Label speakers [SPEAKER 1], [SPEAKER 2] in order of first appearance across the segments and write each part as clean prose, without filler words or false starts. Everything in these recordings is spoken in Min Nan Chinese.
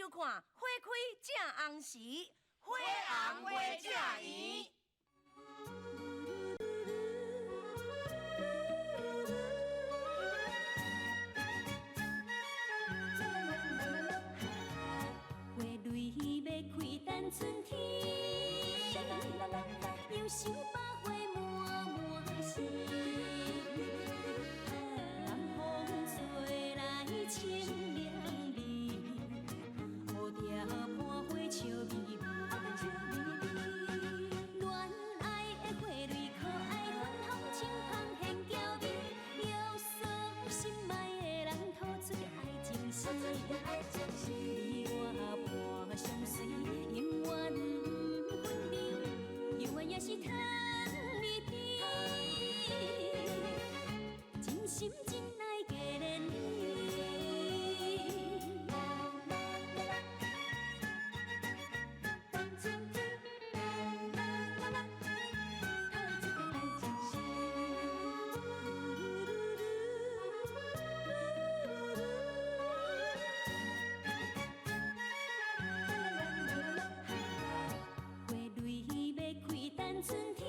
[SPEAKER 1] 收看《花開正紅時》，花紅花正圓。
[SPEAKER 2] 花蕊欲開等春天，又想百花滿滿是。南風吹來清涼味，蝴蝶伴花笑眯眯。戀愛的花蕊可愛，芬芳清芳現嬌美，約束心愛的人吐出愛情詩。你我伴相隨，永遠不分離，猶原也是糖蜜甜，真心真愛加連理。花蕊欲開等春天，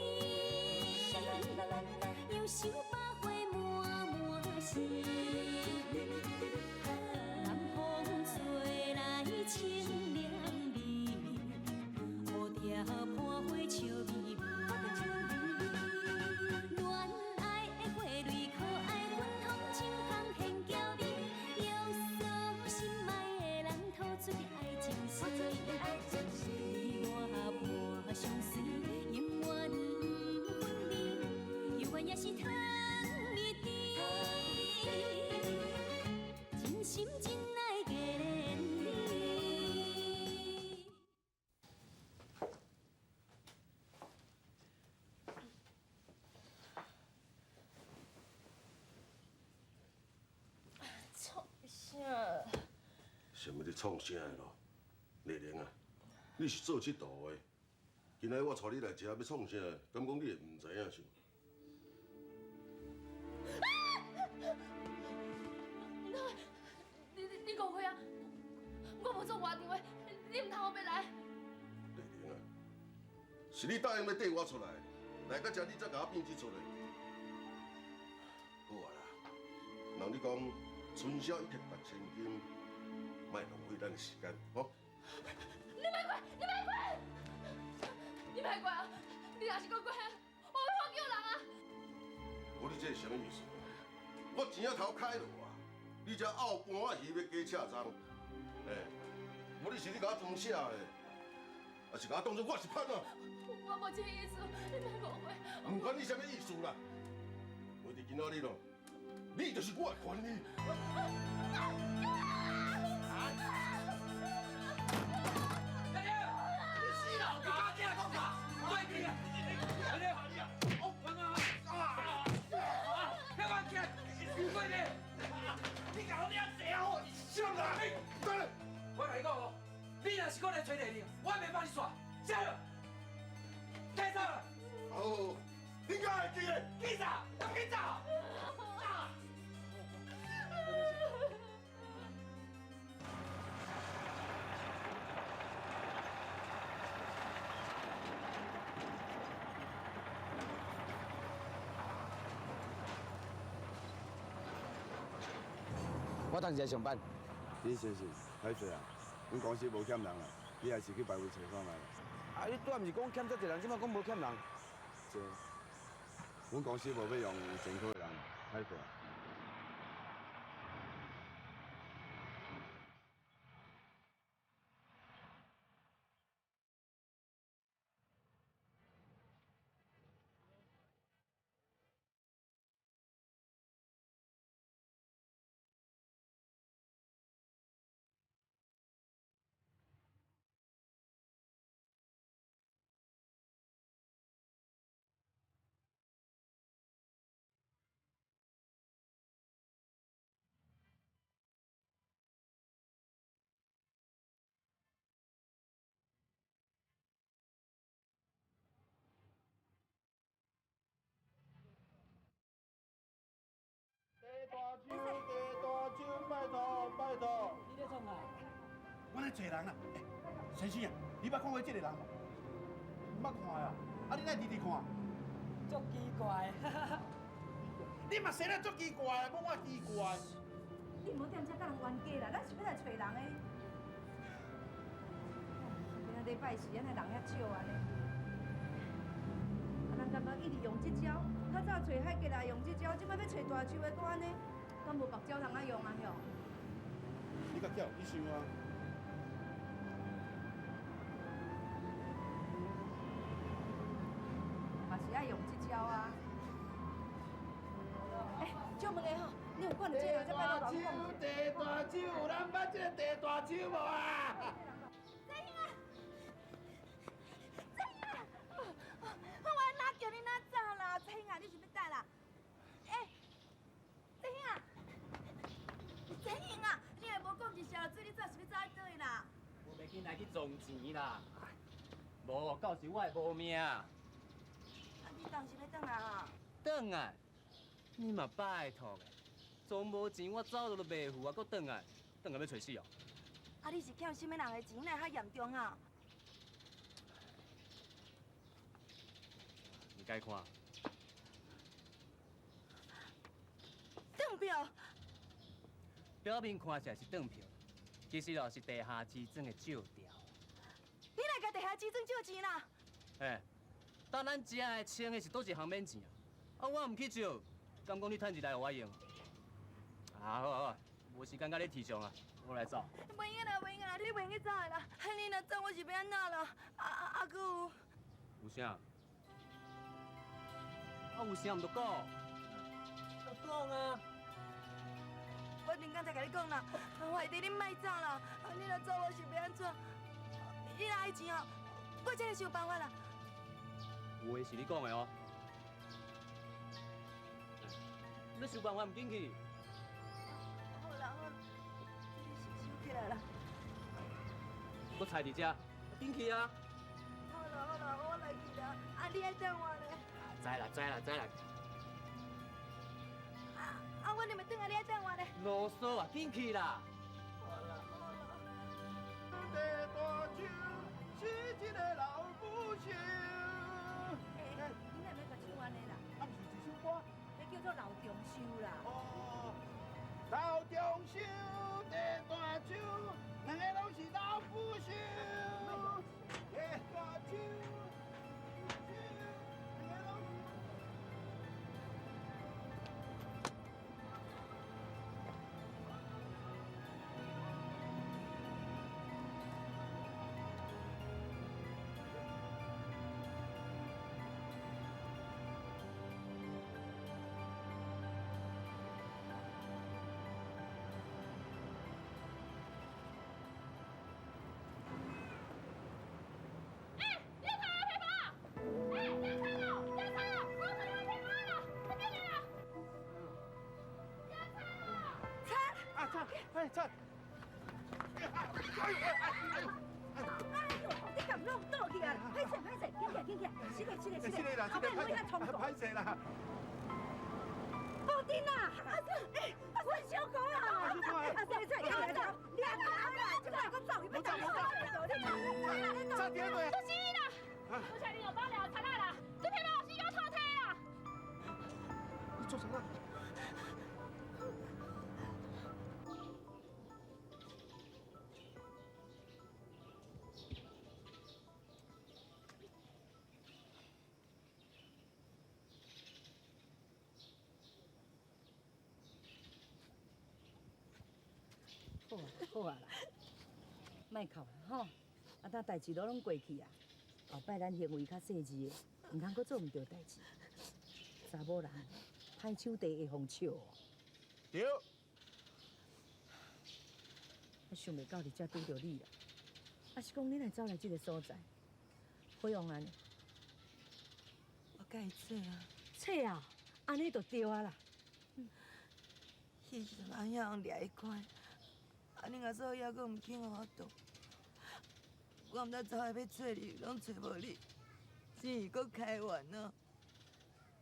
[SPEAKER 2] 又想百花滿滿是。南風吹來清涼味，蝴蝶伴花笑眯眯。戀愛的花蕊可愛，芬芳清芳現嬌美，約束心愛的人吐出愛情詩。你我伴相隨，永遠不分離，猶原也是糖蜜甜，真心真愛加連理。
[SPEAKER 3] 創啥？
[SPEAKER 4] 啥物咧創啥的咯？麗玲啊，你是做這道的，今仔日我帶你來這欲創啥？敢講你會毋知影是？
[SPEAKER 3] 你誤會啊！我無做外場的，你毋通烏白來。
[SPEAKER 4] 麗玲啊，是你答應欲綴我出來，來到這你才共我變這出的。好啊啦，人咧講春宵一刻值千金，莫浪費咱的時間，吼。
[SPEAKER 3] 你莫過，你莫過，你莫過啊！你若是閣過，我會喊叫人啊！
[SPEAKER 4] 無你這是啥物意思？我錢仔頭開落啊，你才拗半仔魚欲加赤鬃，欸，無你是咧共我裝寫咧，還是共我當做我是歹啊？
[SPEAKER 3] 我無這個意思，你莫誤會。
[SPEAKER 4] 毋管你啥物意思啦，我佇今仔日咯，你就是我的權利。
[SPEAKER 5] 你死老狗！你敢講啥？對起啊！你啊！啊！啊！遐個起來，過去！你搞你遐濟哦！
[SPEAKER 4] 啥人？等下，
[SPEAKER 5] 我共你講哦，你若是閣來揣麗玲，我袂放你煞。啥了？解散了。
[SPEAKER 4] 哦，你敢會記得？
[SPEAKER 5] 緊走，緊走！
[SPEAKER 6] 我當時來上班。
[SPEAKER 7] 李先生，歹勢啊，阮公司無欠人啦，你還是去別位揣看覓。
[SPEAKER 6] 啊，你拄仔毋是講欠遮濟人，這擺講無欠人？
[SPEAKER 7] 這，阮公司無欲用有前科的人，歹勢啊。
[SPEAKER 8] 我来找人啦。欸，先生啊，你捌看过这个人无？毋捌看啊？啊，你哪会直直看？
[SPEAKER 5] 足奇怪。
[SPEAKER 8] 你嘛生得足奇怪，讲我奇怪。
[SPEAKER 1] 你毋好踮遮佮人冤家啦，咱是欲来揣人的。今仔礼拜四，按呢人遐少按呢。啊，咱感觉一直用这招，较早揣海吉来用这招，这摆欲揣大树的，阁按呢，敢无别招通啊用啊？哟。
[SPEAKER 8] 你较巧，你想啊。
[SPEAKER 1] 嘛是爱用这招啊。欸，借问下吼，你有看到这个人？这摆落
[SPEAKER 8] 地大树，有人捌这个地大树无啊？
[SPEAKER 1] 怎样啊？怎样啊？我哪叫你哪走啦？怎样啊？你是欲等啦？欸，怎样啊？怎样啊？你若无讲一声，水你走是欲走去佗位啦？
[SPEAKER 5] 我欲紧来去撞钱啦！无，到时我会无命。
[SPEAKER 1] 啊，你当时欲转来啊？
[SPEAKER 5] 转来？你嘛拜托的，总无钱我走都袂赴啊，阁转来，转来欲揣死哦！
[SPEAKER 1] 啊，你是欠啥物人的钱，哪会遐严重啊？
[SPEAKER 5] 你该看。
[SPEAKER 1] 当票。
[SPEAKER 5] 表面看起来是当票，其实哦是地下钱庄的借条。
[SPEAKER 1] 你来共地下钱庄借钱啦？
[SPEAKER 5] 欸，当咱遮的穿的是佗一项免钱啊？啊，我毋去借，敢讲你趁钱来予我用？啊，好啊好啊，无时间佮你提上啊，我来走。
[SPEAKER 1] 袂用啦，袂用啦，你袂用去走的啦！你若走，我是欲按怎啦？啊啊啊！阁有？
[SPEAKER 5] 有啥？啊，有啥毋著讲？著讲啊！
[SPEAKER 1] 我顶工才共你讲啦，我会弟你莫走啦！你若走，我是欲按怎？你若爱钱哦，我这个想办法啦。
[SPEAKER 5] 有话是你讲的哦。你想办法毋紧去。
[SPEAKER 1] 好啦好啦，你是收起来啦。
[SPEAKER 5] 我菜伫遮，紧去啊！
[SPEAKER 1] 好啦好啦，我来去啦。啊，你爱等我咧。
[SPEAKER 5] 知啦知啦知啦。
[SPEAKER 1] 啊，我若欲转来，你爱等我咧。
[SPEAKER 5] 啰嗦啊，紧去啦！
[SPEAKER 1] 好啦好啦。
[SPEAKER 8] 地大树是一个老不朽。
[SPEAKER 1] 欸，你哪欲共唱按呢啦？
[SPEAKER 8] 啊，毋是一首歌。
[SPEAKER 1] 彼叫做老中秋啦。
[SPEAKER 8] 哦，老中秋，地大树，两个拢是老不朽。地大树，两个拢是。哎，擦！
[SPEAKER 1] 哎呦，你敢弄倒去啊？歹势歹势，紧起来紧起来，是嘞是嘞是嘞，
[SPEAKER 8] 啦，
[SPEAKER 1] 后摆莫遐冲动。
[SPEAKER 8] 歹势啦！
[SPEAKER 1] 布丁啊，阿叔，哎，阮小哥啊，阿叔，你出来，来，两个啦，这摆阁走去，欲走，
[SPEAKER 8] 擦点对。
[SPEAKER 3] 就是你啦，多谢你又帮了贼仔啦，这皮包是我偷摕啦。
[SPEAKER 8] 你做啥啦？
[SPEAKER 1] 好啊，好啊啦，莫哭啦吼！啊，等代志都拢过去啊，后摆咱行为较细致的，毋通阁做毋对代志。查某人歹手地会予笑。
[SPEAKER 8] 对。
[SPEAKER 1] 我想袂到伫遮拄著你啦，啊是讲你哪会走来这个所在？火王安，
[SPEAKER 9] 我佮伊做啊。
[SPEAKER 1] 册啊，按呢就对啊啦。
[SPEAKER 9] 彼时阵阿遐人掠伊看，啊恁阿嫂犹阁毋肯予我动，我毋知走来欲揣你，拢揣无你，钱阁开完啊，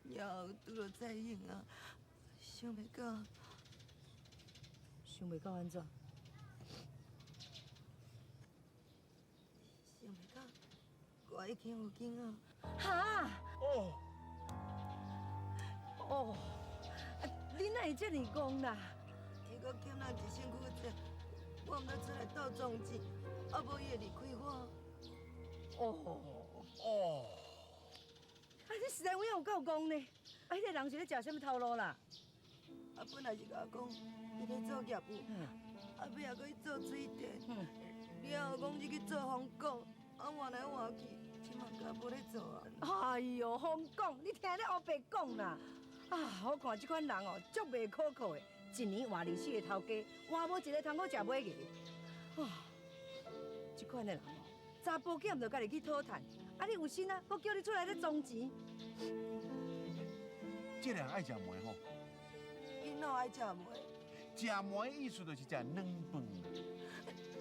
[SPEAKER 9] 了后拄著蔡英啊，想袂到，
[SPEAKER 1] 想袂到按怎？
[SPEAKER 9] 想袂到，我已经有囡仔。
[SPEAKER 1] 哈？
[SPEAKER 5] 哦。
[SPEAKER 1] 哦，啊，你哪会这呢讲啦？
[SPEAKER 9] 伊阁欠咱一身躯债，我毋知出来斗装钱，啊无伊会离开我。
[SPEAKER 1] 哦。
[SPEAKER 5] 哦。
[SPEAKER 1] 啊，你实在有影有够戆呢！啊，彼个人是咧食啥物头路啦？
[SPEAKER 9] 啊，本来是共我讲，伊咧做业务，啊，尾仔阁去做水电，了后讲是去做风管，啊换来换去，这马敢无咧做啊。
[SPEAKER 1] 哎哟，风管，你听咧乌白讲啦！啊，我看这款人哦，足袂可靠的，一年换24个头家，换无一个通好食尾个。啊，这款的人哦，查甫囝就家己去讨趁，啊，你有心啊，阁叫你出来咧装钱。
[SPEAKER 8] 这人爱食糜吼？𪜶
[SPEAKER 9] 哪有爱食糜？
[SPEAKER 8] 食糜意思就是食软饭。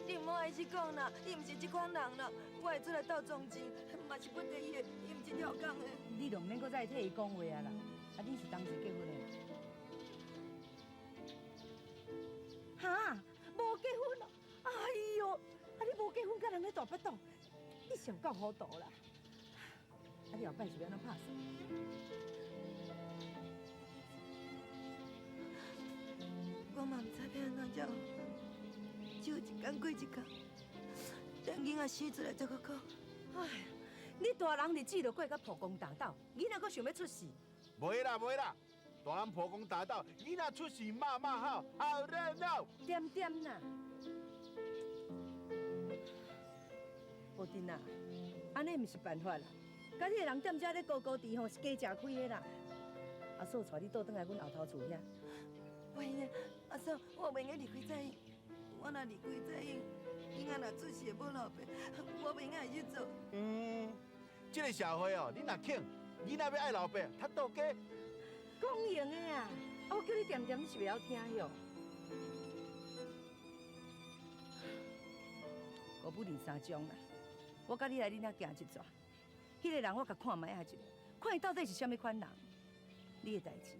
[SPEAKER 9] 你毋好按呢讲啦，伊毋是这款人啦，我会出来斗装钱，嘛是不得已的，伊毋是跳工的。
[SPEAKER 1] 你就毋免阁再替伊讲话啊啦。啊，你是当时结婚的啦？哈，无结婚哦？哎哟，啊你无结婚，佮人咧大腹肚，你是有够糊涂啦！啊，你后摆是欲按怎拍算？
[SPEAKER 9] 我嘛毋知欲按怎才好，只有一工过一工，等囡仔生出来再阁讲。
[SPEAKER 1] 哎，你大人日子就过甲破光大斗，囡仔阁想欲出世？
[SPEAKER 8] 袂啦袂啦，大人破光大斗，囡仔出世骂骂好，好热闹。
[SPEAKER 1] 点点啦，宝珍啊，按呢毋是办法啦，佮你个人踮遮咧高高低吼是加食亏的啦。阿嫂带你倒转来阮后头厝遐。
[SPEAKER 9] 袂用，阿嫂，我袂用离开在英，我若离开在英，囡仔若出事会无老爸，我袂用会去做。
[SPEAKER 8] 嗯，这个社会哦，你若肯，囡仔欲爱老爸，较倒加。
[SPEAKER 1] 讲用的啊！啊，我叫你恬恬，你是袂晓听哟。五不二三章啦，我佮你来恁遐行一逝，彼个人我共看觅仔一下，看伊到底是啥物款人。你的代志，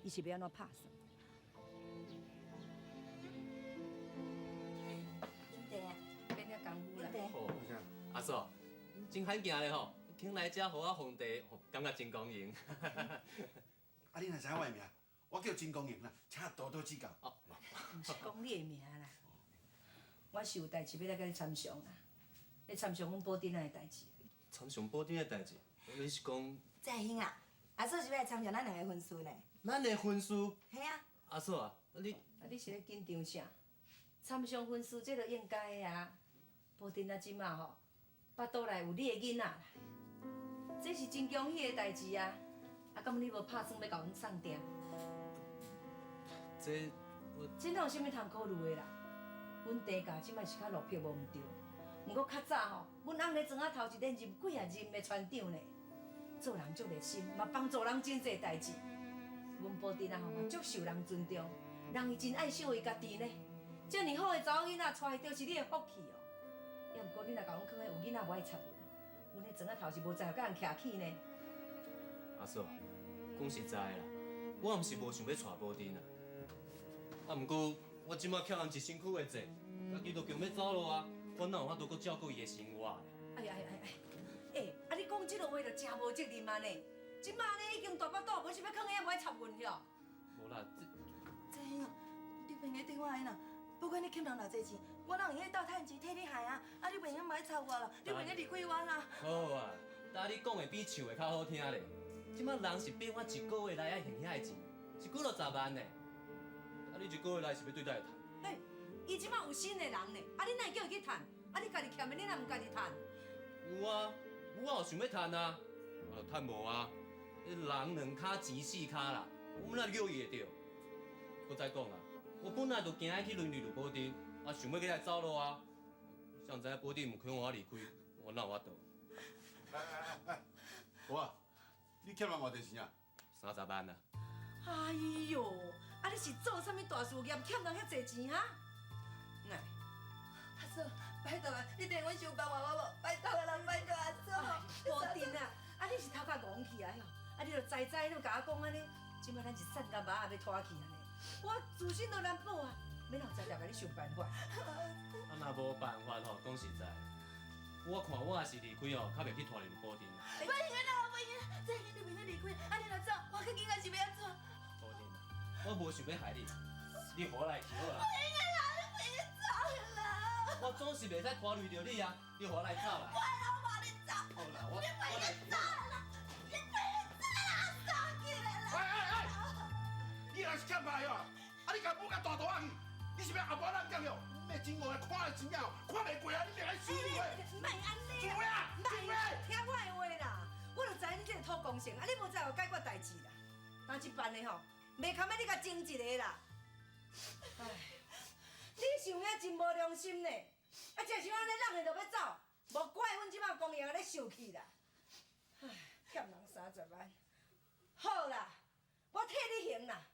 [SPEAKER 1] 伊是欲按怎拍算？
[SPEAKER 9] 对啊，
[SPEAKER 1] 免遐功夫啦。
[SPEAKER 5] 哦，阿嫂，真罕见咧吼，肯来遮予我奉茶，感觉真光荣。
[SPEAKER 7] 啊，你若知影我的名，我叫真光荣啦，请多多指教。
[SPEAKER 1] 哦，毋是讲你的名啦，我是有代志欲来共你参详啦，欲参详阮宝珍仔的代志。
[SPEAKER 5] 参详宝珍的代志？你是讲？
[SPEAKER 9] 在兴啊，阿嫂是欲来参详咱两个婚事呢。
[SPEAKER 5] 咱的婚事？
[SPEAKER 9] 嘿啊。
[SPEAKER 5] 阿嫂啊，你
[SPEAKER 1] 啊，你是咧紧张啥？参详婚事，这就应该的啊。宝珍仔这马吼，腹肚内有你的囡仔啦，这是真恭喜的代志啊！啊，敢你无拍算欲共阮送定？
[SPEAKER 5] 这我
[SPEAKER 1] 这哪有啥物通考虑的啦？阮地价这摆是较落魄无毋对，毋过较早吼，阮翁咧庄仔头是连任几啊任的村长呢，做人足热心，嘛帮助人真济代志。阮宝珍仔吼嘛足受人尊重，人伊真爱惜伊家己呢。遮尔好的查某囡仔，娶去著是你的福气哦。也毋过你若共阮囥彼有囡仔无爱插阮，阮彼庄仔头是无在乎共人徛起呢。
[SPEAKER 5] 阿嫂，讲实在的啦，我毋是无想欲娶宝珍啦，啊，毋过我这马欠人一身躯的债，家己都强欲走路啊，我哪有法度阁照顾伊的生活？
[SPEAKER 1] 哎哎哎哎，欸，啊你讲这个话就真无责任啊呢！这马呢已经大腹肚，无是欲囥遐无爱插阮哟？
[SPEAKER 5] 无啦，
[SPEAKER 9] 这这样，你袂用对我按呢？不管你欠人偌济钱，我哪有闲斗趁钱替你还啊？啊，你袂用莫插我啦，你袂用离开我啦。
[SPEAKER 5] 好啊，今你讲的比唱的较好听咧。这马人是变我一个月内爱还遐个钱，是几落十万呢。啊，你一个月内是欲对佗会趁？
[SPEAKER 1] 欸，伊这马有新的人呢，啊，你哪会叫伊去趁？啊，你家己欠的，你哪毋家己趁？
[SPEAKER 5] 有啊，我有想欲趁啊，啊，趁无啊。人两跤钱四跤啦，我哪叫伊会著？阁再讲啦，我本来就惊去轮离着宝珍，啊，想欲起来走路啊。谁知影宝珍毋肯予我离开，我哪有法度？
[SPEAKER 7] 哎哎哎，无啊，你欠人偌济钱啊？30
[SPEAKER 5] 万啊！
[SPEAKER 1] 哎哟，啊你是做啥物大事业，欠人遐济钱哈？来，
[SPEAKER 9] 阿嫂，拜托啊，你替阮想办法好无？拜托啊啦，拜托阿嫂。
[SPEAKER 1] 宝珍啊，啊你是头壳戆起来吼，啊你就知知拢共我讲按呢，这摆咱是散甲肉仔欲拖去按呢，我自身都难保啊，欲哪有才调共你想办法？
[SPEAKER 5] 啊若无办法吼，讲实在，我看我也是离開哦，較袂去拖累寶珍。
[SPEAKER 1] 袂用的啦，袂用，這兄你袂使離開，啊你若走，我較緊仔是欲按怎？
[SPEAKER 5] 寶珍，我無想欲害你，你予我來去好啦。
[SPEAKER 1] 袂用的啦，你袂用走的啦。
[SPEAKER 5] 我總是袂使拖累著你啊，你予我來走啦。
[SPEAKER 1] 我老媽你走。
[SPEAKER 5] 好啦，我
[SPEAKER 1] 你袂用走啦，你袂用走啦，走起來啦。
[SPEAKER 8] 哎哎哎！你若是欠拍哦，啊你共母共大肚仔去，你是欲後擺人講哦？咩真戆看的真正看袂過啊！你掠來死你！
[SPEAKER 9] 莫按呢
[SPEAKER 8] 做啊！
[SPEAKER 9] 莫聽我的話啦，我就知你這个土公性，啊你無在乎解決代志啦。但這辦的吼，袂堪欲你共爭一个啦。唉，你想遐真無良心呢！啊，才像按呢，人就欲走，無怪阮這擺公爺咧受氣啦。唉，欠人30萬，好啦，我替你還啦。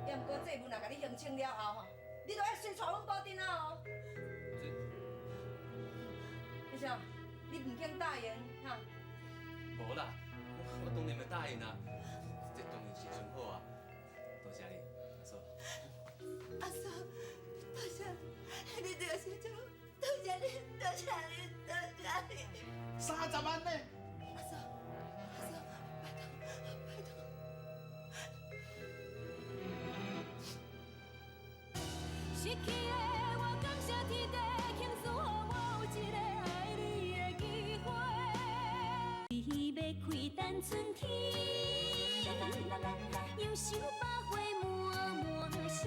[SPEAKER 9] 也毋過債務若共你還清了後吼，你就愛隨帶阮寶珍啊哦。你啥？你毋肯答應哈？
[SPEAKER 5] 無啦，我當然會答應啦，這當然是上好啊。多謝你，阿嫂。
[SPEAKER 1] 阿嫂，多謝你這個時陣，多謝你，多謝你，多謝你。
[SPEAKER 8] 30萬呢？
[SPEAKER 1] 阿嫂，阿嫂，拜託，拜託。
[SPEAKER 2] 失去的我感謝天地，慶祝予我有一个愛你的機會。你欲開等春天，又想百花滿滿心。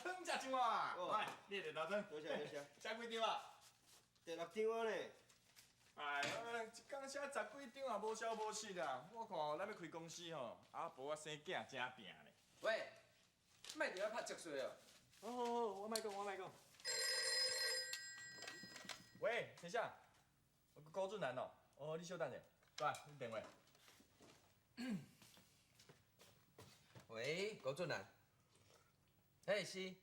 [SPEAKER 10] 汤食一碗，来，你来拿汤。
[SPEAKER 11] 多谢多谢。
[SPEAKER 10] 食几张啊？
[SPEAKER 11] 第六张啊咧。
[SPEAKER 10] 哎，一工写十几张也无消无息啦。我看咱欲开公司吼，阿婆仔生囝真拚咧。
[SPEAKER 6] 喂，莫伫遐拍積水哦。
[SPEAKER 10] 好好好，我莫講，我莫講。喂，先生，高俊南哦，哦，你稍等者，來，你電話。
[SPEAKER 6] 喂，高俊南。嘿，是。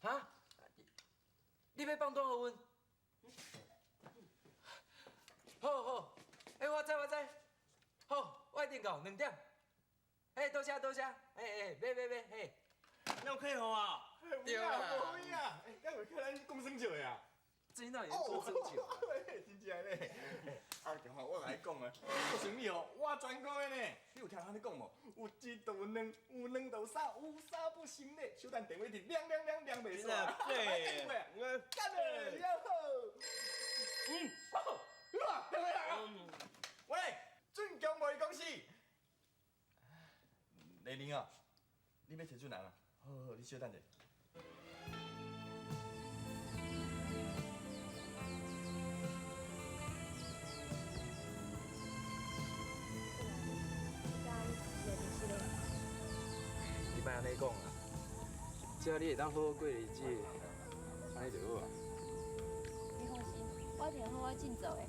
[SPEAKER 6] 哈？你欲放單予阮？好好，欸，我知我知。好，我一定到2點。嘿，多謝多謝。欸欸，買買買，嘿。
[SPEAKER 11] 你有客戶啊？
[SPEAKER 10] 對啊，無影啊！欸，敢有客咱講耍笑的啊？
[SPEAKER 6] 這哪會講耍笑？
[SPEAKER 10] 真正咧。阿強啊，我共你講啊，做生意哦，我專攻的呢。你有聽人咧講無？有一就有兩，有兩就有三，有三不成咧。小等電話一亮亮亮亮袂煞。對，幹嘞，了好。嗯，好，啊，電話來啊。喂，俊強貿易公司。雷凌啊，你欲揣俊男啊？好好，你小等者。
[SPEAKER 6] 讲啦，只要你會當好好過日子，按呢就好啊。
[SPEAKER 1] 你放心，我一定好好振作的。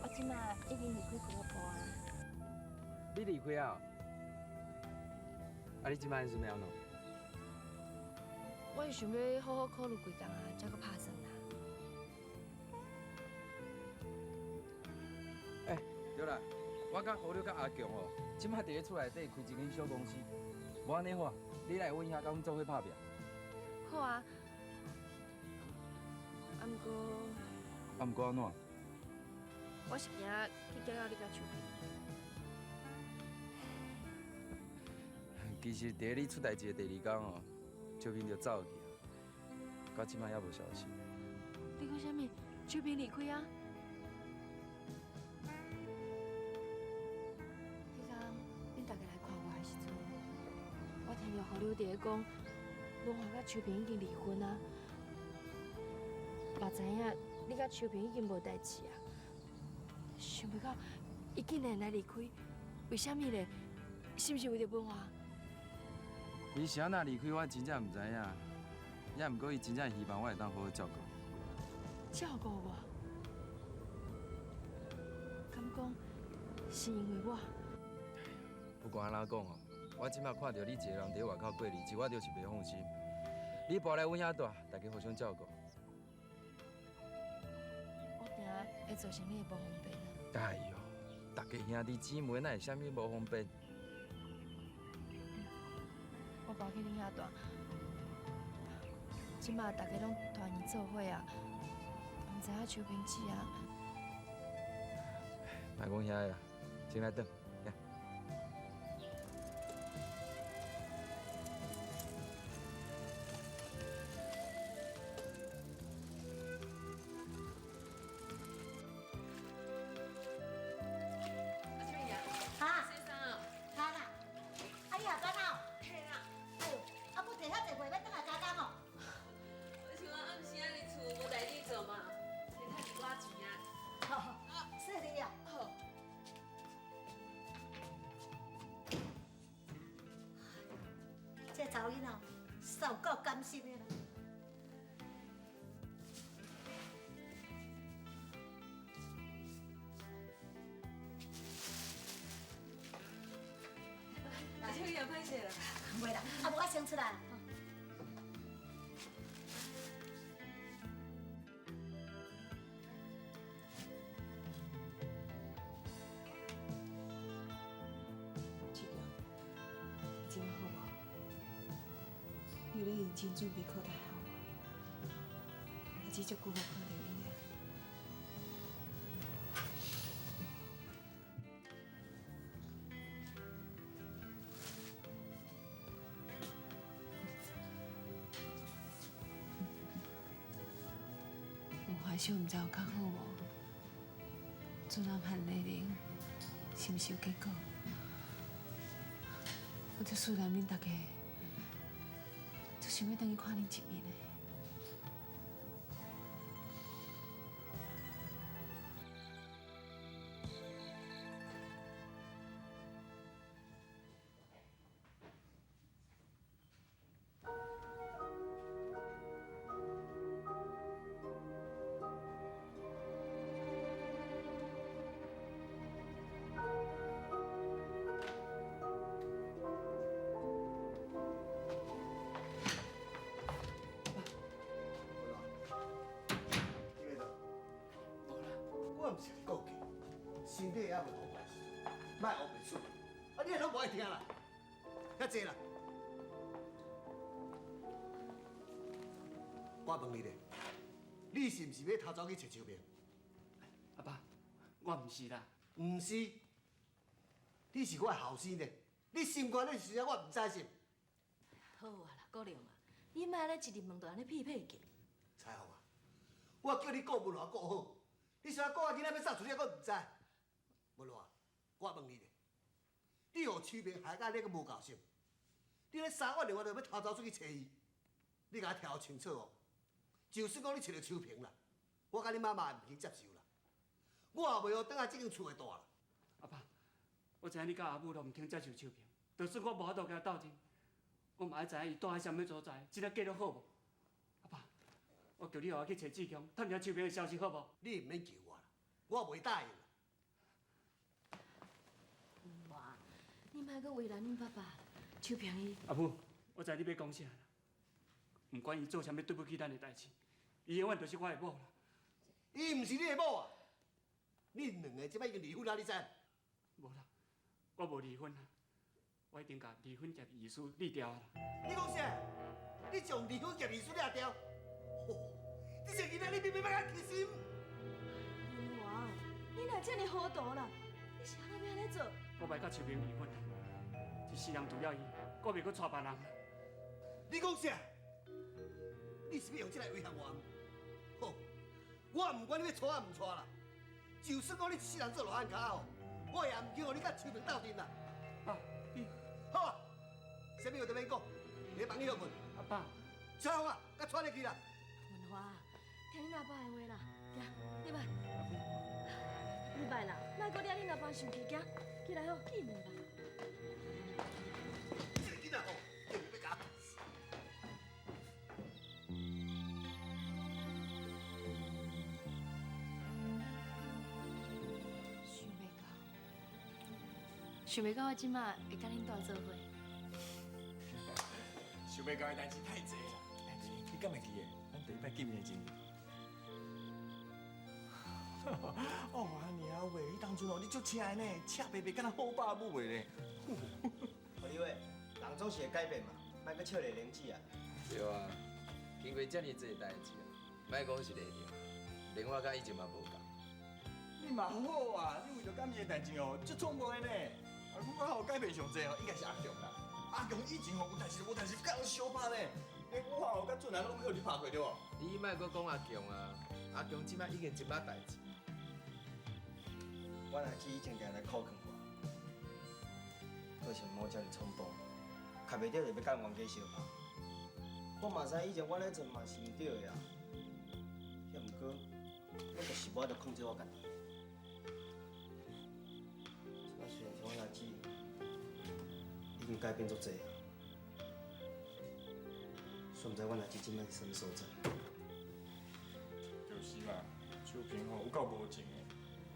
[SPEAKER 1] 我這馬已經離開俱樂部啊。
[SPEAKER 6] 你離開啊？啊，你這擺是欲按怎？
[SPEAKER 1] 我是想欲好好考慮幾工啊，才閣拍算啦。
[SPEAKER 6] 欸，對啦，我佮何柳佮阿強哦，這擺佇咧厝內底開一間小公司，無按呢好啊，你來阮遐佮阮做伙拍拚。
[SPEAKER 1] 好啊。啊，毋過，
[SPEAKER 6] 啊，毋過按怎？
[SPEAKER 1] 我是驚去攪擾你佮秋萍。
[SPEAKER 6] 其實佇咧你出代誌的第二工哦，秋萍就走去啊，到這擺猶無消息。
[SPEAKER 1] 你講啥物？秋萍離開啊？彼工恁大家來看我的時陣，我聽著何柳佇咧講，文華佮秋萍已經離婚啊，嘛知影你佮秋萍已經無代誌啊，想袂到伊竟然來離開，為啥物咧？是毋是為著文華？
[SPEAKER 6] 伊是按怎離開，我真正毋知影。也毋過伊真正希望我會當好好照顧。
[SPEAKER 1] 照顧我？敢講是因為我？
[SPEAKER 6] 不管按怎講哦，我這擺看著你一個人佇外口過日子，我就是袂放心。你搬來阮遐住，大家互相照顧。
[SPEAKER 1] 我驚會造成你的無方便啊！
[SPEAKER 6] 哎喲，大家兄弟姊妹，哪會啥物無方便？
[SPEAKER 1] 我搬去恁遐住，這擺大家攏團圓做伙啊，毋知影秋萍姊啊。
[SPEAKER 6] 莫講遐个啦，先來轉。
[SPEAKER 12] 查某囡仔受够甘心的啦。
[SPEAKER 3] 阿秋姨歹势啦。
[SPEAKER 12] 袂啦，啊无我先出来。
[SPEAKER 9] 你有咧认真准备考大学无？我只足久无看著你啊。有发烧，毋知有较好无？主任和丽玲是毋是有结果？我足思念恁大家。想欲转去看恁一面的。
[SPEAKER 8] 我毋是讲过，身體猶未好關係，莫烏白出，啊你攏無愛聽啦，遐濟啦。我問你咧，你是毋是欲偷走去揣秋萍？
[SPEAKER 13] 阿爸，我毋是啦。
[SPEAKER 8] 毋是，你是我的後生咧，你心肝咧是啥？我毋知是。
[SPEAKER 1] 好啊啦，國良啊，你莫按呢一入門就按呢屁屁叫。
[SPEAKER 8] 彩鳳啊，我叫你顧文華顧好。你啥顧我囡仔欲走出去，我毋知。文華，我問你咧，你予秋萍害甲你閣無夠心，你咧三月六月就欲偷走出去揣伊，你共我聽清楚哦。就算講你揣著秋萍啦，我佮你媽媽也毋肯接受啦。我也袂予轉來這間厝會住啦。
[SPEAKER 13] 阿爸，我知影你佮阿母都毋肯接受秋萍，就算我無法度共伊鬥陣，我嘛愛知影伊蹛佇啥物所在，這下過了好無？阿爸，我求你予我去揣志強，探聽秋萍的消息好無？
[SPEAKER 8] 你毋免求我啦，我袂答應。
[SPEAKER 3] 哇，你莫閣為難恁爸爸，秋萍伊。
[SPEAKER 13] 阿母，我知你欲講啥啦。毋管伊做啥物對不起咱的代誌，伊永遠就是我的某啦。
[SPEAKER 8] 伊毋是你的某啊！恁兩个這擺已經離婚啊，你知？
[SPEAKER 13] 無啦，我無離婚啊，我已經共離婚協議書撕掉啦。
[SPEAKER 8] 你講啥？你將離婚協議書撕掉？吼！你這囡仔，你明明欲共痴心？
[SPEAKER 3] 文華，你哪這麼糊塗啦？你是按怎欲按呢做？
[SPEAKER 13] 我欲佮秋萍離婚，這世人除了伊，我袂閣娶別人。
[SPEAKER 8] 你講啥？你是欲用這來威脅我？好，我毋管你欲娶啊毋娶啦，就算講你一世人做羅漢跤吼，我也毋肯予你佮秋萍鬥陣啦。
[SPEAKER 13] 爸，你
[SPEAKER 8] 好啊，啥物話都免講，你房去歇睏。
[SPEAKER 13] 阿爸，
[SPEAKER 8] 小紅啊，佮帶入去啦。
[SPEAKER 3] 文華，聽恁阿爸的話啦，行，入來。入來啦，莫閣惹恁阿爸生氣，行，起來好，去門吧。
[SPEAKER 8] 這个囡仔吼，一定欲共我。
[SPEAKER 3] 想袂到，想袂到我這馬會佮恁蹛做伙。
[SPEAKER 10] 想袂到的代誌太濟啦！哎，你敢會記得咱第一擺見面的情形？哦，按呢啊喂，彼當陣哦，你足赤的呢，赤白白，敢若好爸母的呢。
[SPEAKER 11] 何立伟，人總是會改變嘛，莫閣笑麗玲姊啊。
[SPEAKER 6] 對啊，經過遮爾濟代誌啊，莫講是麗玲，連我佮以前嘛無仝。
[SPEAKER 10] 你嘛好啊，你為著感情的代誌哦，足衝動的呢。啊，我好改變上濟哦，應該是阿強啦。阿強以前吼有代誌無代誌，共相拍呢。欸，我吼佮俊男攏去予你拍過對無？
[SPEAKER 6] 你莫閣講阿強啊，阿強這擺已經一百代誌。
[SPEAKER 11] 我阿姊以前定來苦勸我，個性莫遮爾衝動，卡袂著就欲佮冤家相拍。我嘛知以前我咧做嘛是毋對的啊，也毋過我就是無法度控制我家己。這擺雖然是阮阿姊已經改變足濟啊，煞毋知阮阿姊這擺佇啥物所在。
[SPEAKER 10] 就是嘛，秋萍吼有夠無情的，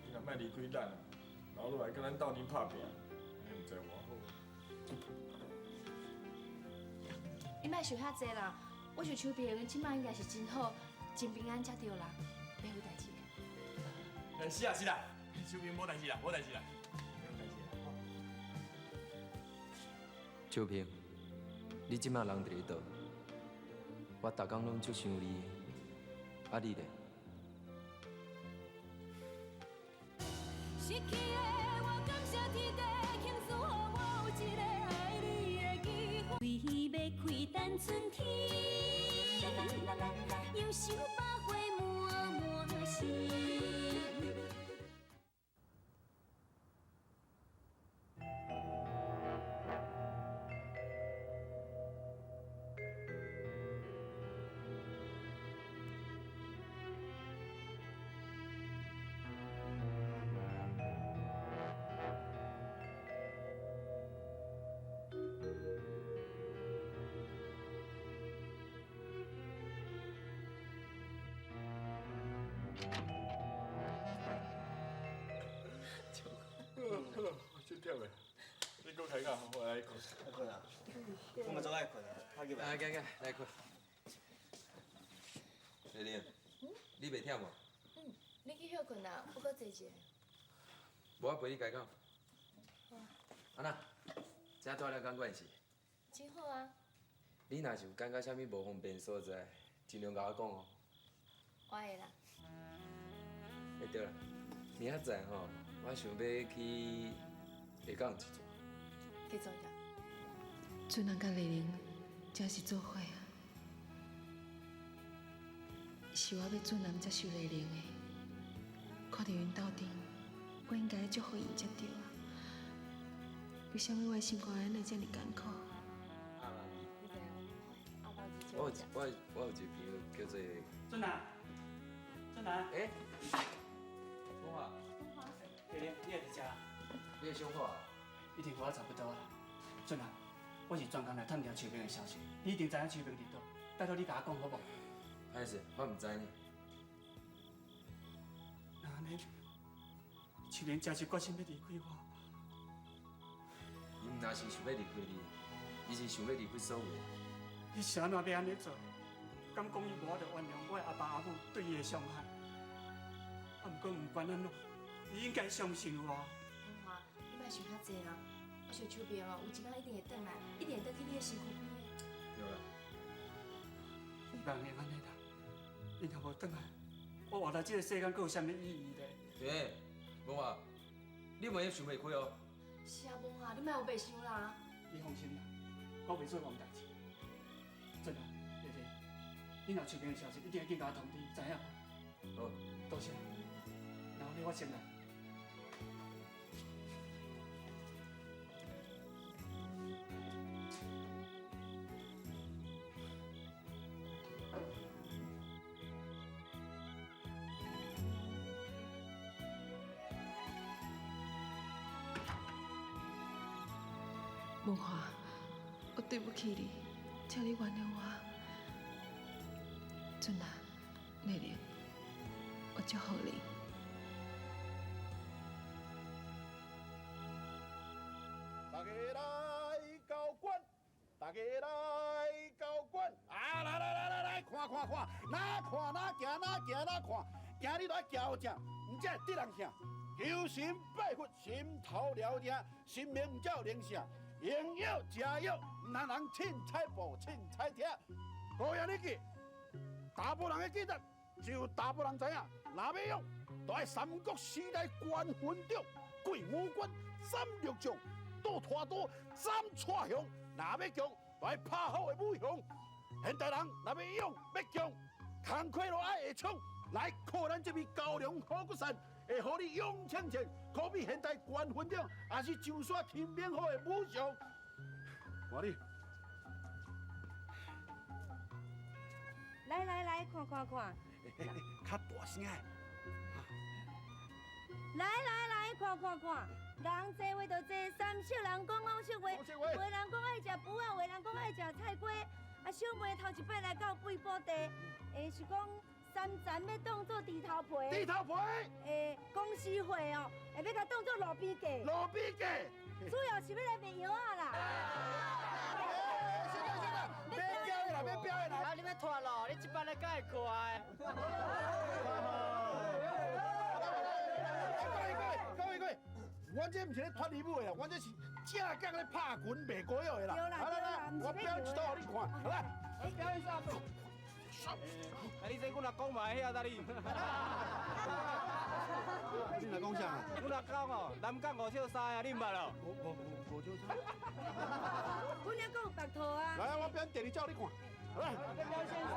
[SPEAKER 10] 伊若莫離開咱，留落來佮咱鬥陣拍拚，按呢毋知偌好。
[SPEAKER 3] 你莫想遐濟啦，我想秋萍這擺應該是真好、真平安才對啦，袂有代誌的。
[SPEAKER 10] 是啊是啦，秋萍無代誌啦，無代誌啦，無代誌啦。
[SPEAKER 6] 秋萍，你這擺人佇咧佗？我逐工攏足想你的，啊你咧？
[SPEAKER 2] 失去的我感謝天地，慶賜予我有一个愛你的機會。為欲開等春天，又想百花滿滿心。
[SPEAKER 10] 真忝的，你閣開講，我來睏。
[SPEAKER 11] 愛睏啊！我嘛足愛睏啊，拍起來。
[SPEAKER 6] 來，來，來睏。麗玲，你袂忝無？
[SPEAKER 3] 嗯，你去歇睏啦，我閣坐一下。
[SPEAKER 6] 無，我陪你開講。啊那，這蹛了敢關係？
[SPEAKER 3] 真好啊。
[SPEAKER 6] 你若是有感覺啥物無方便所在，盡量共我講哦。
[SPEAKER 3] 我會啦。
[SPEAKER 6] 欸對啦，明仔載吼，我想欲去下港一轉。
[SPEAKER 3] 去創啥？
[SPEAKER 14] 俊男佮麗玲真是做伙啊！是我欲俊男接受麗玲的，看著𪜶鬥陣，我應該祝福𪜶才對啊！為啥物我的心肝內會遮爾艱苦？
[SPEAKER 6] 我有一個朋友叫做
[SPEAKER 13] 俊男，俊男。
[SPEAKER 6] 欸，講話。
[SPEAKER 13] 麗玲，你也佇遮？
[SPEAKER 6] 你的想法？
[SPEAKER 13] 一定和我差不多啦。俊男，我是专工来探听秋萍的消息，你一定知影秋萍伫佗，拜托你共我讲好无？
[SPEAKER 6] 歹势，我毋知呢。
[SPEAKER 13] 那按呢，秋萍真是决心欲离开我。
[SPEAKER 6] 伊毋若是想欲离开你，伊是想欲离开所有的。
[SPEAKER 13] 你是按怎欲按呢做？敢讲伊无法度原谅我的阿爸阿母对伊的伤害？啊，毋过毋管按怎，伊应该相信我。
[SPEAKER 3] 文华，你莫想遐济啦。我想秋萍哦，有一天一定会转来，一定会转去你的身躯边的。
[SPEAKER 6] 对啦。
[SPEAKER 13] 希望会按呢啦。伊若无转来，我活在这个世间，阁有啥物意义咧？
[SPEAKER 6] 对，文华，你袂用想袂开哦。
[SPEAKER 3] 是啊，文华，你莫乌白想啦。
[SPEAKER 13] 你放心啦，我袂做戆代志。真啊，丽丽，你若秋萍的消息，一定要紧共我通知，知影无？
[SPEAKER 6] 好，
[SPEAKER 13] 多谢。那按呢，我先来。
[SPEAKER 14] 文华，我对不起你，请你原谅我。俊啊，丽玲，我祝福你。
[SPEAKER 4] 大家来交关，大家来交关啊！来来来来来，看看看，哪看哪行哪行哪看，行你都爱行有正，毋才会得人疼。求神拜佛，心头了定，神明毋才有灵性。用药食药，毋通人凊彩报、凊彩听。高阳你记，大埔人的记得，只有大埔人知影。若欲用，就爱三国时代关云长、过五关斩六将，倒拖刀斩蔡雄。若欲强，就爱拍好的武雄。现代人若欲勇欲强，工课都爱会冲。来靠咱这味高粱好骨散，会予你勇冲冲，可比现代关云长，也是上山擒猛虎的武将。我你，
[SPEAKER 1] 来来来，看看看。
[SPEAKER 4] 较大声。
[SPEAKER 1] 来来来，看看看，人济话就济，三色人讲五色话，有的人讲爱食脯仔，有的人讲爱食菜瓜。啊，小妹头一摆来到贵宝地，是讲三层欲当做猪头皮。
[SPEAKER 4] 猪头皮。
[SPEAKER 1] 公司会哦，会欲共当做路边鸡。
[SPEAKER 4] 路边鸡。
[SPEAKER 1] 主要是欲来卖药仔啦。
[SPEAKER 4] 先生先生，欲表演啦，欲表演啦。
[SPEAKER 11] 啊，你欲脱咯？你这摆来敢会快？
[SPEAKER 4] 各位各位各位，阮这毋是咧脱衣舞的啦，阮这是正经咧拍拳卖膏药的啦。
[SPEAKER 1] 对啦
[SPEAKER 4] 来来，我表演一道予你看，来。
[SPEAKER 11] 表演啥？
[SPEAKER 6] 啊！你这阮阿公嘛会晓得你。
[SPEAKER 4] 你若讲啥？
[SPEAKER 6] 阮阿公哦，南港五笑三啊，你毋捌哦？
[SPEAKER 4] 五笑三。
[SPEAKER 1] 阮还阁有白兔啊。
[SPEAKER 4] 来，我表演第二招你看。来。
[SPEAKER 11] 表演啥？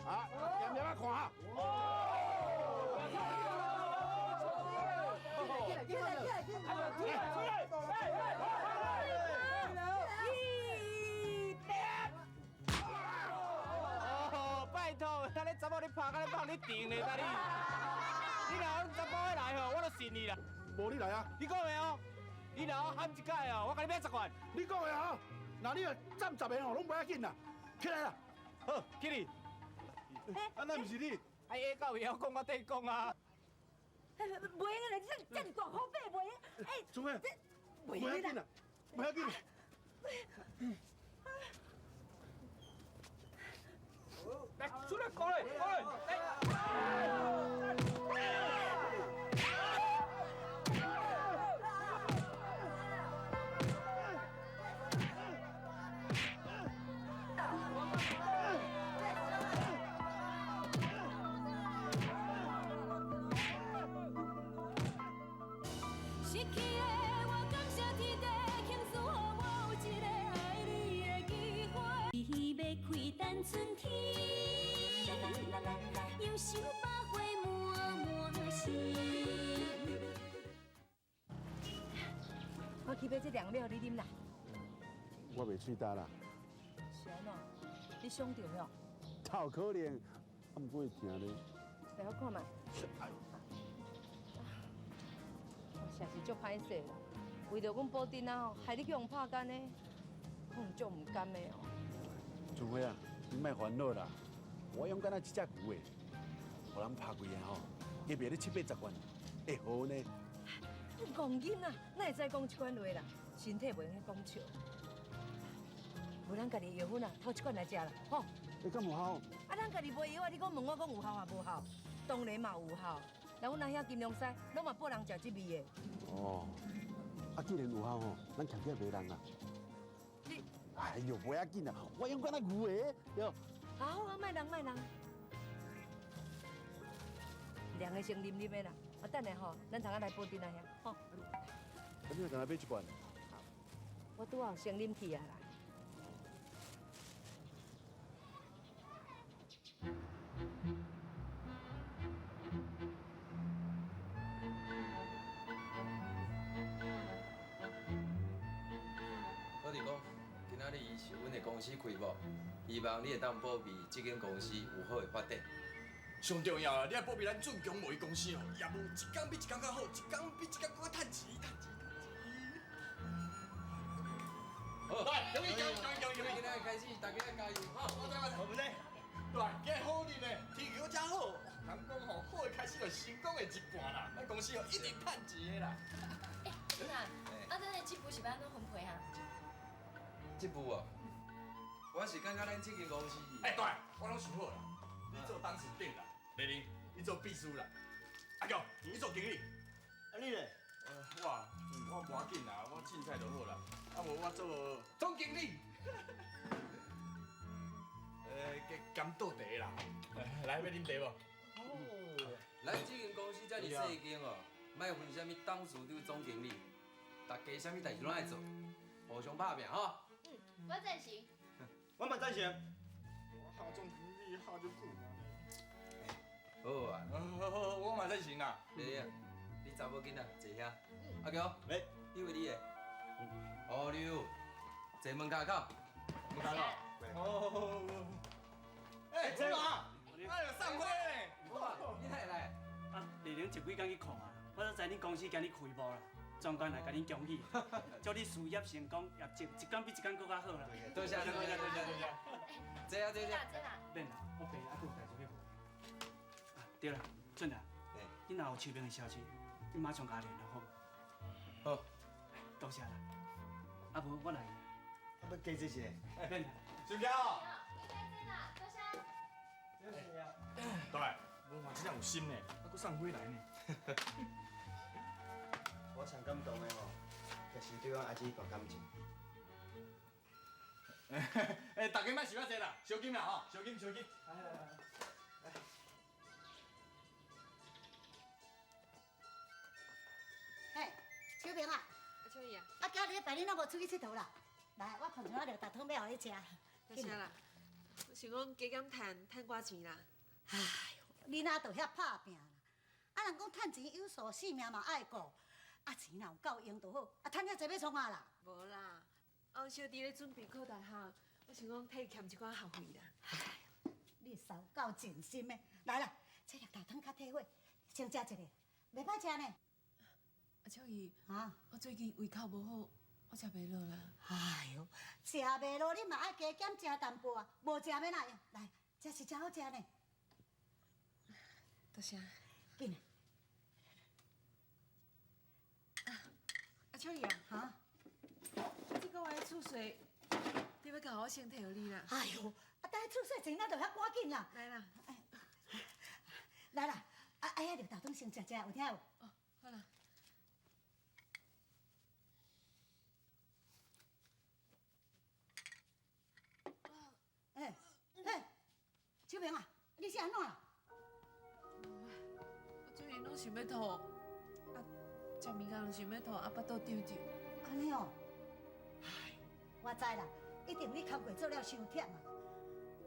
[SPEAKER 4] 啊，严严啊看哈。
[SPEAKER 1] 起来起来起来起来！
[SPEAKER 4] 出来出来！
[SPEAKER 6] 哦，拜托，那你查某咧拍，敢咧放你定咧，达你。你若讲查甫的来吼，我就信你啦。
[SPEAKER 4] 无你来啊！
[SPEAKER 6] 你讲的哦，你若喊一届哦，我共你买10万。
[SPEAKER 4] 你讲的哦，那你若占10个哦，拢袂要紧啦。起来啦！
[SPEAKER 6] 好，起哩。
[SPEAKER 4] 啊，那毋是你？
[SPEAKER 6] 啊，下到袂晓讲，我缀讲啊。
[SPEAKER 1] 袂用啦，这这么大好马袂用。哎，
[SPEAKER 4] 做咩？袂要紧啦，袂要紧。
[SPEAKER 6] 来，出来，过来，过来，来。
[SPEAKER 2] 失去的我感谢天地，庆赐予我有一个爱你的机会。欲开等春天，杨秀百花满满是。
[SPEAKER 1] 我去买这凉料，你啉啦。
[SPEAKER 7] 我袂喙焦啦。
[SPEAKER 1] 是按怎？你伤著了？
[SPEAKER 7] 哪有可能？啊，毋过会疼咧。
[SPEAKER 1] 来，我看觅。我
[SPEAKER 9] 实是足歹势啦。为著阮宝珍啊吼，害你去予拍干呢，我足毋甘的哦。
[SPEAKER 7] 春花啊，你莫烦恼啦，我养敢若一只牛的，予人拍开啊吼，会卖咧七八十万，会好呢。
[SPEAKER 9] 你戆囡仔，哪会知讲这款话啦？身体袂用讲笑。无咱家己药粉啊，讨一罐来食啦，吼。
[SPEAKER 7] 欸，敢有效？
[SPEAKER 9] 啊，咱家己买药啊，你阁问我讲有效啊无效？当然嘛有效。来，阮阿兄金龙师拢嘛报人食这味的。
[SPEAKER 7] 哦，啊，既然有效吼，咱徛起来卖人啦。
[SPEAKER 9] 你，
[SPEAKER 7] 哎哟，袂要紧啦，我养敢若牛的，对。
[SPEAKER 9] 好啊，莫人莫人。凉的先啉啉的啦，啊，等下吼，咱通仔来保珍阿兄，吼。
[SPEAKER 7] 啊，你若干焦买一罐？
[SPEAKER 9] 我拄好先啉去啊啦。
[SPEAKER 6] 我是讲，今仔日是阮的公司开幕，希望你会当保庇这间公司有好的发展。
[SPEAKER 10] 上重要啊！你爱保庇咱俊强贸易公司哦，业务一工比一工较好，一工比一工阁较趁钱，趁钱，趁钱。
[SPEAKER 6] 好，
[SPEAKER 10] 来，恭喜恭喜恭喜恭喜！
[SPEAKER 6] 今仔日开始，大家加油哈！
[SPEAKER 10] 我知我知，无问题。对，今日好日呢，天气阁真好，人讲吼，好的开始就成功的一半啦。咱公司哦，一定趁钱的啦。
[SPEAKER 3] 欸，俊啊，啊，咱的这部是欲按怎分配啊？
[SPEAKER 6] 这部哦，我是感觉咱这间公司，
[SPEAKER 10] 欸，对，我拢想好啦，你做董事长啦，丽玲，你做秘书啦，阿强，你做经理。
[SPEAKER 11] 啊，你咧？
[SPEAKER 10] 我我无要紧啦，我凊彩就好啦。啊无我做总经理。兼倒茶啦。来，欲啉茶无？
[SPEAKER 6] 哦，咱这间公司遮尔细间哦，莫分啥物董事长、总经理，大家啥物代志拢爱做，互相拍拼吼。
[SPEAKER 3] 嗯，我赞成。
[SPEAKER 11] 我嘛赞成。
[SPEAKER 10] 我下总经理下足久啊。
[SPEAKER 6] 好啊。
[SPEAKER 10] 好好好，我嘛赞成啦。
[SPEAKER 6] 丽玲，你查某囡仔坐遐。阿强，你为你的。哦，刘，坐门口口。
[SPEAKER 10] 门口口。哦。欸，怎啊？哎呦，送花呢！
[SPEAKER 6] 哇，你哪会来？
[SPEAKER 13] 啊，丽玲前几工去看啊，我才知恁公司今日开幕啦，总监来共恁恭喜，祝你事业成功，业绩一工比一工阁较好啦。
[SPEAKER 6] 多谢多谢多谢多谢。坐啊坐啊。
[SPEAKER 13] 免啦，我爸还阁有代志欲问。啊，对啦，俊啊，你若有秋萍的消息，你马上共我联络好无？
[SPEAKER 6] 好。
[SPEAKER 13] 多谢啦。啊无我来。
[SPEAKER 11] 啊，欲加坐一下。
[SPEAKER 13] 免啦。
[SPEAKER 10] 收起哦。对，我嘛真正有心呢，啊，阁送花来呢。
[SPEAKER 11] 我上感动的吼，就是对阮阿姊大感情。
[SPEAKER 10] 欸，大家莫想遐济啦，小金啦吼，小金小金。来来来来。
[SPEAKER 12] 嘿，秋萍啊。
[SPEAKER 14] 阿秋姨啊。
[SPEAKER 12] 啊，今日拜你拢无出去𨑨迌啦？来，我看一下绿豆汤欲予你食。
[SPEAKER 14] 多谢啦。我想讲加减趁趁寡钱啦。
[SPEAKER 12] 哎哟，你哪就遐拍拚啦？啊，人讲趁钱有数，性命嘛爱顾。啊，钱若有够用就好，啊，趁遐济欲创啊啦？
[SPEAKER 14] 无啦，啊，小弟咧准备考大学，我想讲替伊欠一寡学费啦。
[SPEAKER 12] 哎哟，你实有够尽心的。来啦，这绿豆汤较退火，先食一个，袂歹食呢。
[SPEAKER 14] 阿秋姨，
[SPEAKER 12] 啊，
[SPEAKER 14] 我最近胃口无好，我食袂落啦。
[SPEAKER 12] 哎哟，食袂落你嘛爱加减食淡薄啊，无食欲哪用？来，这是真好食呢。
[SPEAKER 14] 多谢。
[SPEAKER 12] 紧来。
[SPEAKER 14] 阿秋姨啊，
[SPEAKER 12] 哈？
[SPEAKER 14] 这个月厝税，你欲共我先提予你啦。
[SPEAKER 12] 哎哟，啊，等厝税钱，咱就遐赶紧啦。
[SPEAKER 14] 来啦。
[SPEAKER 12] 来啦，啊，哎呀，绿豆汤先食食，有听无？
[SPEAKER 14] 哦，好啦。
[SPEAKER 12] 欸欸，秋萍啊，你是按怎啦？
[SPEAKER 14] 我最近拢想欲吐，啊，食物件拢想欲吐，啊，腹肚胀胀。
[SPEAKER 12] 按呢哦，哎，我知啦，一定你工课做了伤忝啊。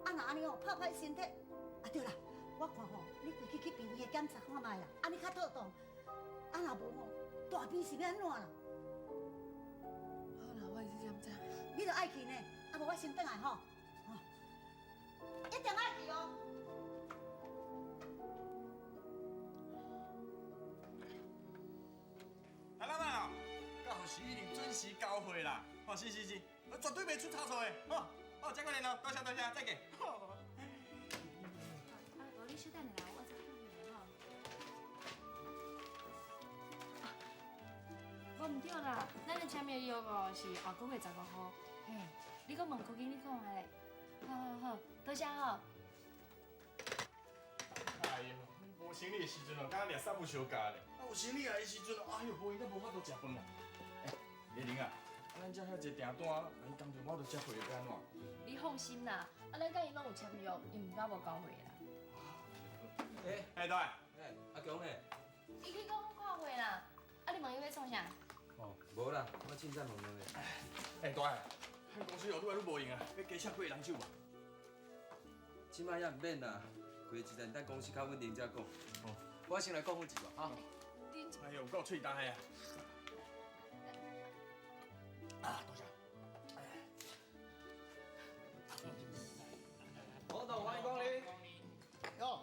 [SPEAKER 12] 啊，若按呢哦，拍歹身体。啊对啦，我看吼，你规去去病院检查看觅啦，按呢较妥当。啊，若无吼，大病是欲按怎啦？
[SPEAKER 14] 好啦，我会去检查。
[SPEAKER 12] 你著爱去呢，啊无我先转来吼。一定爱去哦。
[SPEAKER 10] 来，时一定准时交货啦。哦，是是是，绝对袂出差错的。哦，哦，再过联络，多谢多谢，再见。
[SPEAKER 3] 啊，无你稍等下啦，我再看下吼。啊，无毋对啦，咱的签约约哦是下个月15号。嘿，你阁问柯经理看覓咧？好好好，多谢吼。
[SPEAKER 10] 哎呦，无生理的时阵哦，敢若掠三不相加咧。啊，有生理来的时阵哦，哎呦，无闲到无法度食饭啦。欸，丽玲啊，咱遮遐济订单，伊当阵无法度接货，欲按怎？
[SPEAKER 3] 你放心啦，啊，咱佮伊攏有签约，伊毋敢無交货啦。
[SPEAKER 6] 欸，
[SPEAKER 10] 欸，大。
[SPEAKER 6] 欸，阿強咧？
[SPEAKER 3] 伊去講看貨啦，啊，你問伊欲創啥？
[SPEAKER 6] 哦，無啦，我凊彩問問的。
[SPEAKER 10] 欸，大，咱公司哦愈來愈無閒啊，欲加請幾個人手無？
[SPEAKER 6] 這擺猶毋免啦，過一陣等公司較穩定才講。哦，我先來顧好一下哈。
[SPEAKER 10] 哎呦，有夠喙焦的啊！啊，多謝。
[SPEAKER 6] 黃董，歡迎光臨。
[SPEAKER 8] 喲，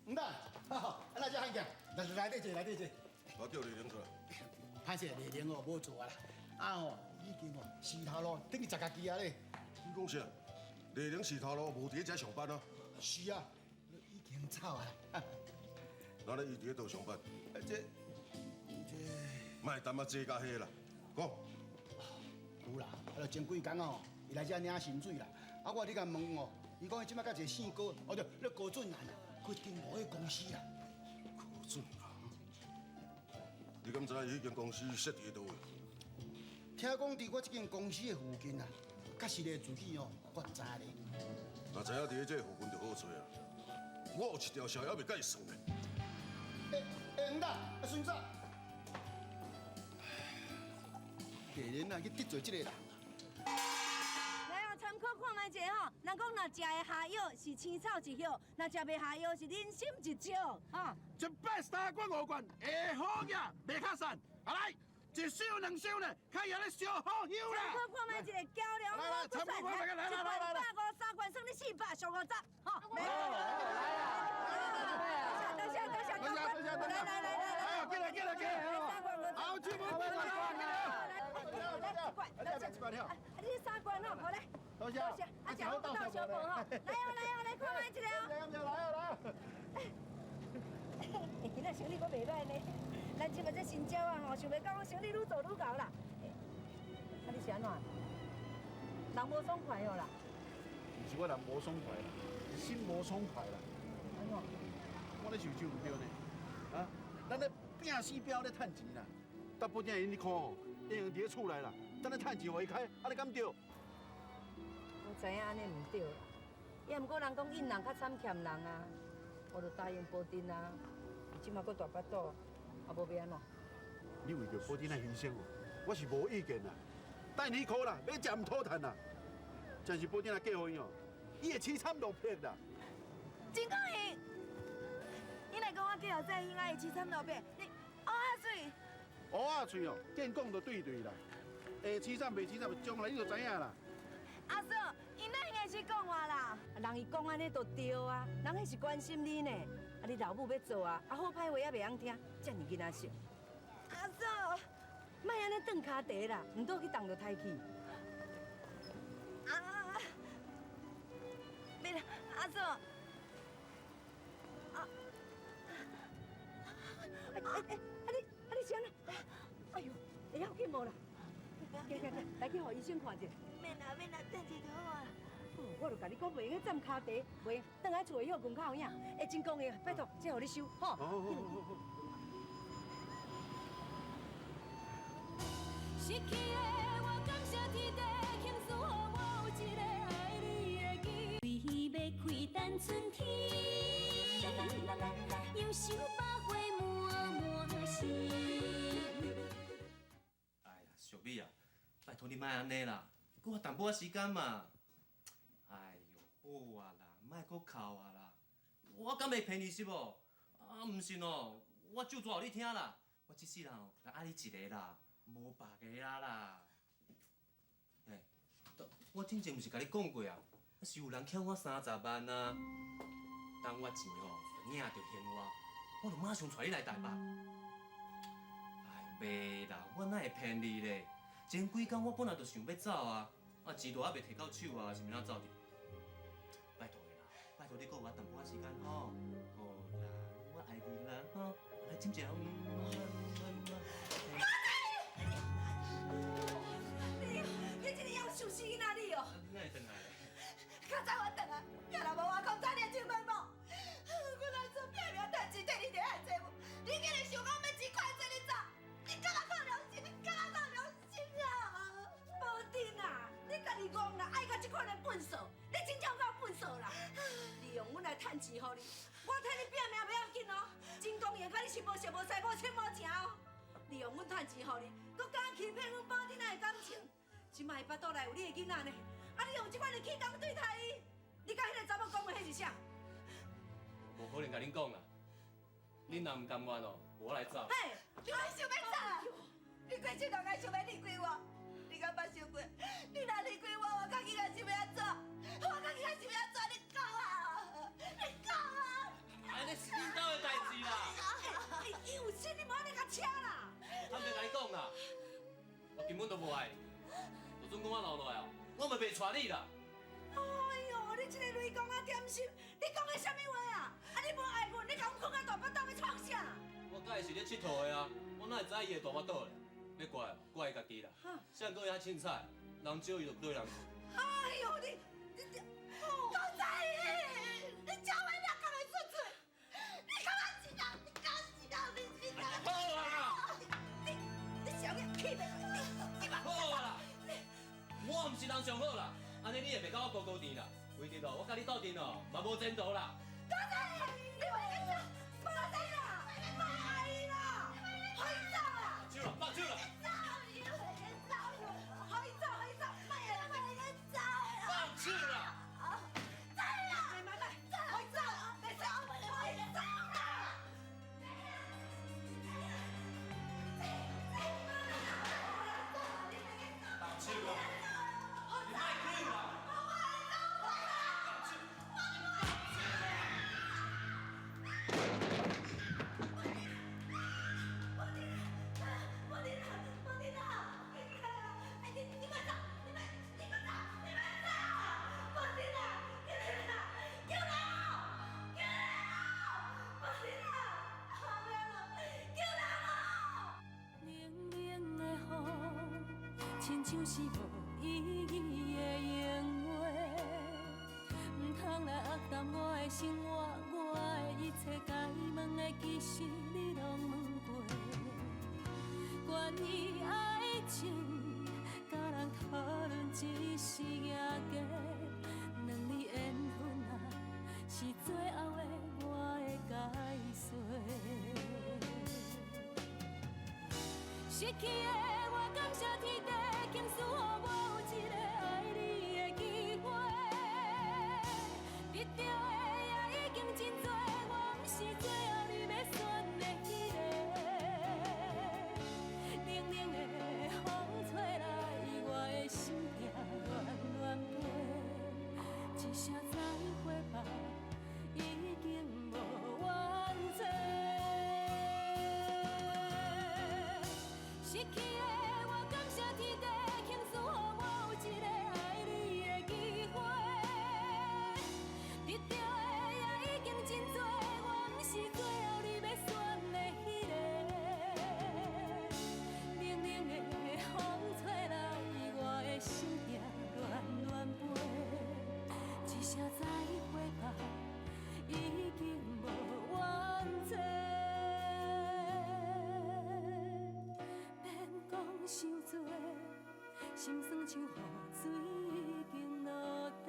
[SPEAKER 8] 吳大，啊，那這漢健，來來內坐，來內坐。
[SPEAKER 4] 我叫麗玲出來。
[SPEAKER 8] 歹勢，麗玲哦，無做啊啦。啊吼，已經哦，死頭路，轉去食家己啊咧。
[SPEAKER 4] 你講啥？麗玲死頭路，無佇咧遮上班啊？
[SPEAKER 8] 是啊，已經走啊。
[SPEAKER 4] 那咧，伊佇咧佗上班？
[SPEAKER 8] 這。
[SPEAKER 4] 莫擔啊，這佮彼啦，講。
[SPEAKER 8] 有啦，啊，就前幾工哦，伊來遮領薪水啦。啊，我咧共問哦，伊講伊這擺佮一個姓高，哦對，咧高俊蘭啊，決定無彼公司啦。
[SPEAKER 4] 高俊蘭？你敢知影伊彼間公司設佇佗位？
[SPEAKER 8] 聽講佇我這間公司的附近啊，確實咧住去哦，我知咧。
[SPEAKER 4] 若知影佇咧這附近就好揣啊。我有一條數猶未共伊算咧。
[SPEAKER 8] 欸欸，黃大，啊孫子。下人啊，去得罪這個人啊！
[SPEAKER 1] 來哦，參考看覓一下吼。人講若食會下藥是青草一葉，若食袂下藥是人參一招，哈。
[SPEAKER 7] 一擺三罐五罐，會好額，袂較散。啊來，一箱兩箱咧，開始咧燒好香啦。
[SPEAKER 1] 參考看覓一個交流
[SPEAKER 7] 來來，參考看覓，來來來來來，
[SPEAKER 1] 一罐150，三罐算你400，俗50，吼。來來來，多謝多謝多謝，來來來來來，
[SPEAKER 7] 進來進來進來，好，全部進來。
[SPEAKER 1] 來一罐，啊，你三罐吼，好咧。
[SPEAKER 7] 多謝，
[SPEAKER 1] 啊，食好斗相報吼，來哦來哦來，看覓一個哦。
[SPEAKER 7] 來來來。
[SPEAKER 1] 欸，今仔生意閣袂歹呢。咱這擺這新招啊吼，想袂到講生意愈做愈𠢕啦。啊，你是按怎？人無爽快哦啦。
[SPEAKER 7] 毋是我人無爽快啦，是心無爽快啦。
[SPEAKER 1] 按怎？
[SPEAKER 7] 我咧想就毋對呢。啊，咱咧拼死拼咧趁錢啦，淡薄仔𪜶咧看哦，已經佇咧厝內啦，等咧趁錢予伊開，按呢敢對？
[SPEAKER 1] 我知影按呢毋對啦，也毋過人講應人較慘欠人啊，我就答應保定啊，伊這馬閣大腹肚，啊無欲按怎？
[SPEAKER 7] 你為著保定來犧牲哦，我是無意見啦。等你苦啦，欲食毋討趁啦，真是保定來嫁予伊哦，伊會淒慘落魄啦。
[SPEAKER 1] 真高興，你若講我嫁予在興啊，會淒慘落魄，你烏仔喙。
[SPEAKER 7] 烏仔喙哦，見講就對對啦，會淒慘袂淒慘，將來你就知影啦。
[SPEAKER 1] 阿嫂，伊哪應該是講話啦？人伊講按呢就對啊，人彼是關心你呢。啊，你老母欲做啊，啊好歹話也袂曉聽，遮爾囡仔性。阿嫂，莫按呢轉跤蹄啦，毋倒去動著胎氣。啊！免啦，阿嫂。啊！哎哎哎，啊你是按怎？哎呦，會要緊無啦？行行行，來去予醫生看者。免啦免啦，等者就好啊。我就共你講，袂用攢跤蹄，袂用，轉來厝歇睏較有影。欸，真公的，拜託，這予你收，吼。
[SPEAKER 2] 失去的我感謝天地，幸事予我有一個愛你的機會。欲開等春天，又想百花滿滿心。
[SPEAKER 5] 哎呀，淑美啊，拜託你莫按呢啦，閣我淡薄仔時間嘛。哎喲，好啊啦，莫閣哭啊啦，我敢會騙你是無？啊，毋信哦，我咒詛予你聽啦。我這世人哦，就愛你一个啦，無別个啊啦。欸，我頂前毋是共你講過啊，是有人欠我30萬啊。等我錢哦，領著還我，我就馬上帶你來台北。哎，袂啦，我哪會騙你咧？前幾工我本來就想欲走啊，啊錢都猶未提到手啊，是欲按怎走著？拜託的啦，拜託你閣予我淡薄仔時間吼。好啦，我愛你啦吼，來親一下。
[SPEAKER 1] 你你這个夭壽死囡仔你哦！
[SPEAKER 5] 你哪會轉來？
[SPEAKER 1] 較早我轉來，也若無我講早你會唱反某。我若做拼命趁錢替你伫遐債務，你竟然想講欲錢快這你走，你敢若靠良心？你敢若靠良心啊？寶珍啊，你家己戇啦，愛甲這款的笨數，你真正有夠笨數啦！利用阮來趁錢予你，我替你拼命袂要緊哦，真公營佮你是無熟無似無親無情哦。利用阮趁錢予你，閣敢欺騙阮寶珍仔的感情，這擺伊腹肚內有你的囡仔呢，啊你用這款的氣功對待伊，你佮彼个查某講話彼是啥？
[SPEAKER 5] 無可能共恁講啦，恁若毋甘願哦，我來走。
[SPEAKER 1] 嘿，你欲想欲走啊？你過這兩个想欲離開我？你敢捌想過？你若離開我，我家己敢想欲按怎？我家己敢想欲按怎？你講啊！你講啊！
[SPEAKER 5] 按呢是恁兜的代誌啦。
[SPEAKER 1] 伊有心，你莫按呢共車啦。
[SPEAKER 5] 坦白共你講啦，我根本就無愛你，就算講我留落來哦，我嘛袂娶你啦。
[SPEAKER 1] 哎喲，你這个雷公仔點心，你講的啥物話啊？啊，你無愛阮，你共阮睏佇大腹肚欲創啥？
[SPEAKER 5] 我佮伊是咧𨑨迌的啊，我哪會知伊的大腹肚咧？欲怪怪伊家己啦。啥人閣遐凊彩，人招伊就對人睏。
[SPEAKER 1] 哎喲，你你你，講真你叫我兩個會出嘴，你感覺是人？你敢是人？你你
[SPEAKER 5] 好啊！
[SPEAKER 1] 你你想欲氣袂？你你
[SPEAKER 5] 好啊啦！我毋是人上好啦，按呢你會袂共我孤孤甜啦？為著哦，我佮你鬥陣哦，嘛無前途啦。
[SPEAKER 1] 講真，你袂使走，無得啦，莫愛伊啦，予伊走啦！
[SPEAKER 5] 放手啦，放手啦！
[SPEAKER 1] 走，你袂使走，予伊走，予伊走，莫來莫來走啦！
[SPEAKER 5] 放手啦！
[SPEAKER 1] 走啦！莫莫莫，予伊走，袂使，予伊走啦！
[SPEAKER 5] 放手啦！你莫管啦！
[SPEAKER 1] 寶珍啊，寶珍啊，你起來啊！哎，你你莫走，你莫，你莫走，你莫走！寶珍啊，起來啦！救人哦！救人哦！寶珍啊，阿妹啊，救人哦！
[SPEAKER 2] 冷冷的雨，親像是無意義的閒話，毋通來壓淡我的生活，我的一切該問的，其實你攏問過。關於愛情，佮人討論只是贏家，兩字緣分啊，是最後的我的解說。失去的我感謝天地，傾輸予我有一個愛你的機會。得著的也已經真濟，我毋是最後你欲選的彼个。冷冷的風吹來，我的心痛亂亂飛，一聲再會吧，已經無怨嗟。失去的我感謝天地，傾輸予我有一個愛你的機會。得著的也已經真濟，我毋是最後你欲選的彼個。冷冷的風吹來，我的心痛亂亂飛，一聲再會吧，已經無怨嗟。免講傷濟，心酸像雨水已經落地。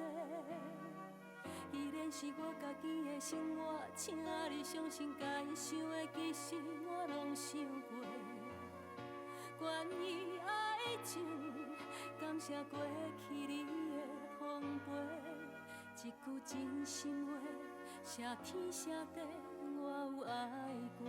[SPEAKER 2] 既然是我家己的生活，請你相信，該想的其實我攏想過。關於愛情，感謝過去你的奉陪，一句真心話，謝天謝地，我有愛過。